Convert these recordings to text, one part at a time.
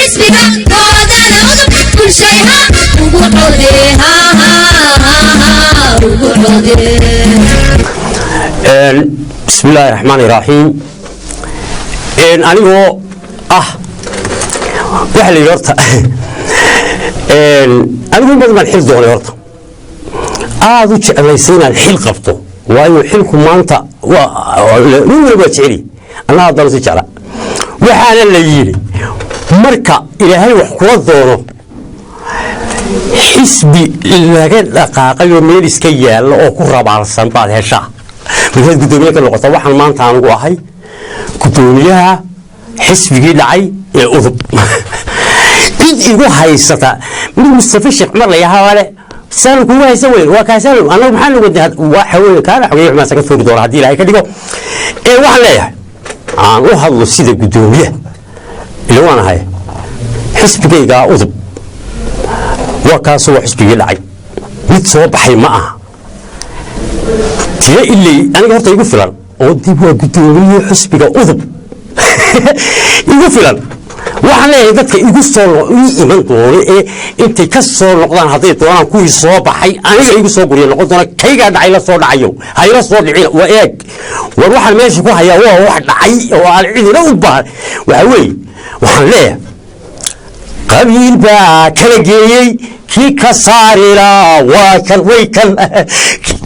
Xisbiga doodana Udub bulshayha ugu codee, ugu codee. Bismi illaahi raxmaani raxiim. Anigoo ah, waxaa la yidhi horta anigu in badan baan xil doonay, horta aada u jeclaysay inaan xil qabto, waayo xilku maanta nin waliba waa jeceli, anna haddana si jecla. Waxaana la yidhi marka Ilaahay wax kula doono, xisbi laga dhaqaaqayoo meel iska yaalla oo ku rabaalsan baad heshaa markaad guddoomiye ka noqota. Waxaan maanta anigu ahay guddoomiyaha xisbigii dhacay ee Udub. Cid igu haysata mid Mustafa Sheekh Cumar la yahaa le saan kugu haysan weyn waa kaasaan. Annagu maxaan wadnay? Waxa weeye kaana xogeeye xumaasa ka tuuri doona haddii Ilaahay ka dhigo. Ee waxaan leeyahay aan u hadlo sida guddoomiyaha ila waan ahay xisbigayga Udub, waa kaasoo waa xisbigii dhacay, mid soo baxay ma aha. Tiro iley aniga horta igu filan oo dib waa guddoomiyihii xisbiga Udub igu filan. Waxaan leeyahay dadka igu soo ii iman doona ee intay ka soo noqdaan, hadday doonaan kuwii soo baxay aniga igu soo guriya noqon doona, kaygaa dhacay la soo dhacayo hayla soo dhicin. Waa eeg, war waxaan meesha ku hayaa waa wax dhacay oo aan cidina u baahan. Waxa weeye waxaan leeyahay qabiil baa kala geeyey, kii ka saarila waa kan, way kan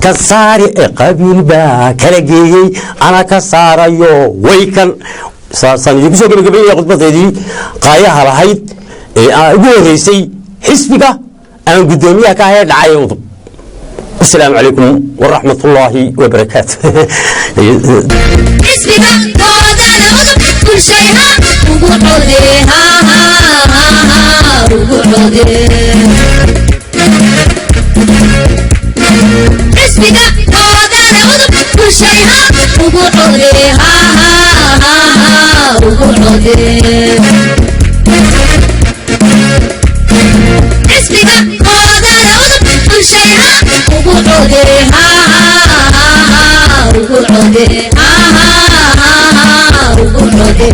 ka saari. Qabiil baa kala geeyey, ana ka saarayo, way kan. Saasaan idinku soo gebagabaynaya khudbadeedii qaayaha lahayd ee aan ugu horreysay xisbiga aan guddoomiyaha ka ahay dhacay Udub. Asalaamu calaykum waraxmat ullaahi wabarakaatu. Xisbiga doodana Udub bulshayha ugu codee, ugu codee. Xisbiga doodana Udub bulshayha ugu codee, ugu codee. Xisbiga doodana Udub bulshayha ugu codee, ugu codee, ugu codee,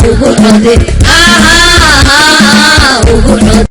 ugu codee, ugu codee.